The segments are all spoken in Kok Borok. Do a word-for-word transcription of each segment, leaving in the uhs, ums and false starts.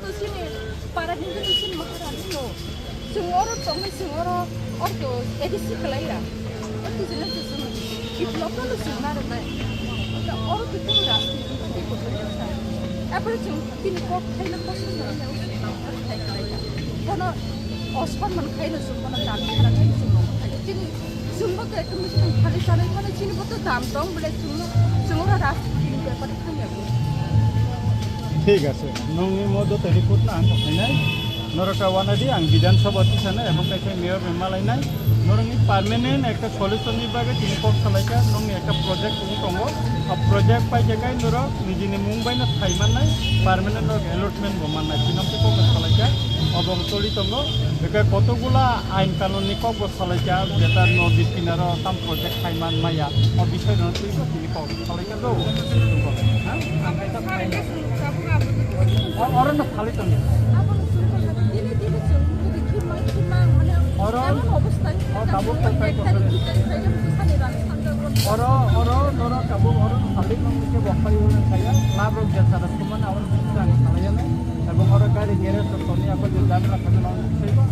Sini para hindu sini maharani no. Sung oro tongni sung oro orto A D C kalaira. Orto jene sung develop no sung na rinai. Oro tu tu ras ni tu ko tu sa. Apre sung tini kok khai na kok sung na khai kalaira. Kono ospan man khai na sung kono dan khai na sung. Tini Chwngbo khe ekdom bwswk thani chanwi phano chini bo to dam tong bole chwngno chwngno rajniti ni bepar thangya bo. Thik ase, nongni mo joto report no ang khainai. Norok ta wanadi ang Bidhan Sabha tisana ebong kaisa mayor bai malainai. Norokni permanent ekta solution ni bagwi tini kok salaikha, nongni ekta project wng tongo. O project paikha kai norok nijini mung bai no thai mannai, permanent norok allotment bo mannai. Tini kok salaikha, obo toli tongo. Beke kotokgula ain kanun ni kok bo Salaikha, beta nodi kinaro tam project khai man maya. O bisoi no twi ko tini kok. Salaikha do. Ha? O, oro no salai tong. Oro, o tabuk to khai ko. Oro, oro, noro tabuk, oro no salai tong ke bok khai ulo saya. Lab rok jasa da kuman oro salai ya. Ebong oro gari garage rok toni ako je jabra kami no sai ba.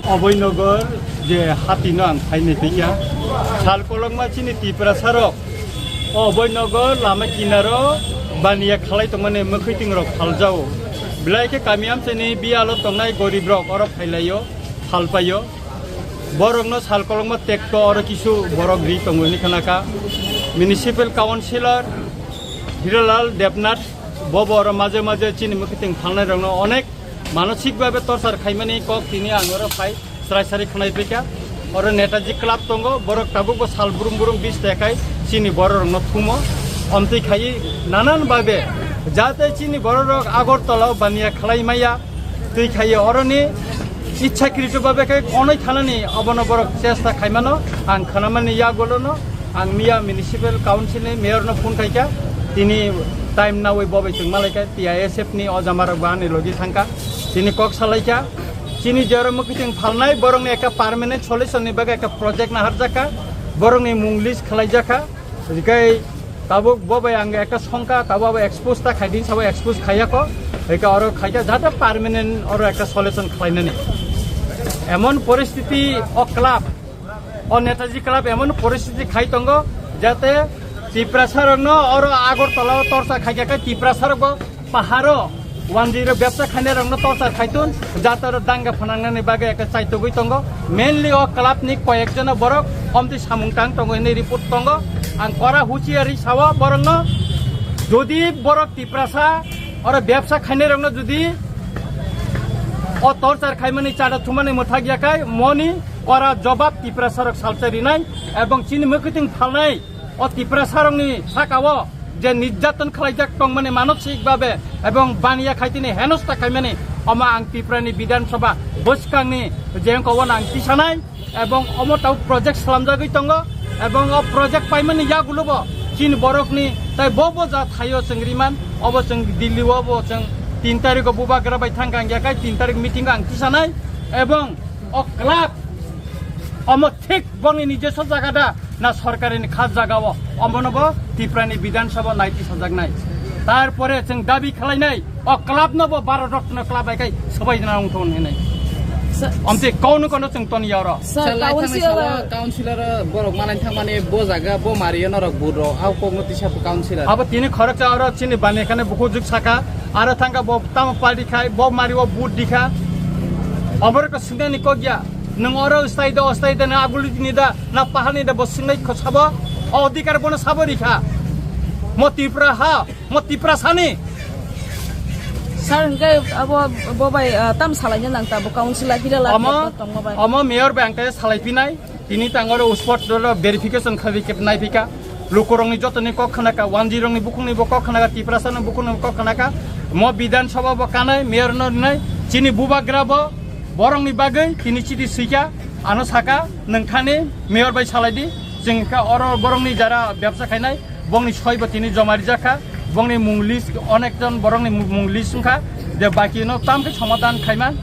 Oboi Nogor je hati no ang khaini pika. Sal kolokma chini Tiprasa rok Oboi Nogor lama kinaro baniya khalai tongmani mwkhwiting rok phaljao. Belai khe kami amchaini biyalo tongnai gorib rok oro phailaio, phalpaio. Borokno sal kolokma tekto oro kisu borok ri tongo hinwi khnakha. Municipal Councillor Hiralal Debnath bobo oro maje maje chini mwkhwiting phalnai rokno onek manosik babe torchar khaimani kok tini ang oro phai srai srai khwnai phaikha. Oro Netaji Club tongo, borok tabukbo sal brum brum bis tekai chini borok rokno thumo. Omtwi khai nanan babe jate chini borok rok Agartala o baniya khlai maya. Twi khaiyo oroni ichchakrito babe khe konoi thanani obono borok chesta khaimano ang khanamani yagulono ang miya municipal council ni mayor no phone khaikha tini time nawi bobai chwng malaikha T I S F ni o jama rok bo ani logi thangkha tini kok salaikha chini jora mwkhwtwng phalnai borokni ekta permanent solution ni bagwi ekta project naharjakha borokni mung list khlaijakha. Rikai tabuk bo bai ang ekta songkha, tabuk abo expose ta khaidi, sabo expose khaiya ko. Eka oro khaikha jata permanent oro ekta solution khlainani. Emon poristiti o club, o Netaji Club emon poristiti khai tongo, jate Tiprasa rokno oro Agartala o torsa khaikha khe Tiprasa rokbo paharo wanjwi rok bebsa khainai rokno torchar khaitun jatoro danga phanangnani bagwi ekta chaitogwi tongo mainly o club ni koyek jona borok omtwi samung tang tongo hinwi report tongo ang kora huchiari sao borokno jodi borok Tiprasa oro bebsa khainai rokno jodi o torchar khaimani chada thumani mwthak yakhai moni kora jobab Tiprasa rok salsa rinai ebong chini mwkhwtwng phalnai. O Tiprasa rokni saka o je nirjaton khlaijak tongmani manosik babe ebong baniya khaitini henosta khaimani omo ang Tiprani Bidhan Sabha bwskangni je wngkha obo ang tisanai ebong omo tau project slamjagwi tongo ebong o project paimani yagulobo chini borokni tai bo bo ja thaio chwng riman obo chwng Delhi o bo chwng tin tarikh o bubagra bai thangkha ang yakhai tin tarikh meeting o ang tisanai ebong o club omo thik bongni nijeso jaga da na sorkarini khas jaga o omono bo Tiprani Bidhan Sabha naiti sajaknai. Tarpore chwng dabi khlainai o club no bo Bharat Ratna club hai kai sabai jana wngthon hinai. Sa- Omte kono kono chwng ton yaro. Sir, Sir, lai thangni council salo councilor borok manai thangmani bo jaga bo mario norok buro au kokno tisa councilor. Abo tini khoroksa oro chini bani khane bukhuk juk saka aro thangka bo tamo party khai bo mario vote dikha. Oborok sinani kokya. Nwng oro stay do, stay do, na aguli ni da, na pahani da, bo sinai kho sabo, o odhikar bono sabo rikha. Mo Tripura ha, mo Tripura sani. Sir, hingke abo bo bai, ah, tam salai nang ta bo council a hira la Omo, tongmo bai. Omo mayor bai ang khe salai pinai, tini tang oro spot do verification khabi kep nai phika. Lukurokni jotoni kok khnaka, wanjwirokni bukhukni bo kok khnaka, Tiprasani bukhukni bo kok khnaka, mo Bidhan Sabha bo kanai, mayor no rinai, chini bubagra bo borokni bagwi tini chiti swikha, ano saka, nwng thani mayor bai salai di, chwng kha oro borokni jara bebsa khainai, bongni soi bo tini joma rijak kha, bongni mung list, onek jon borokni mung list wngkha, je baki no tam khe somadhan khaima.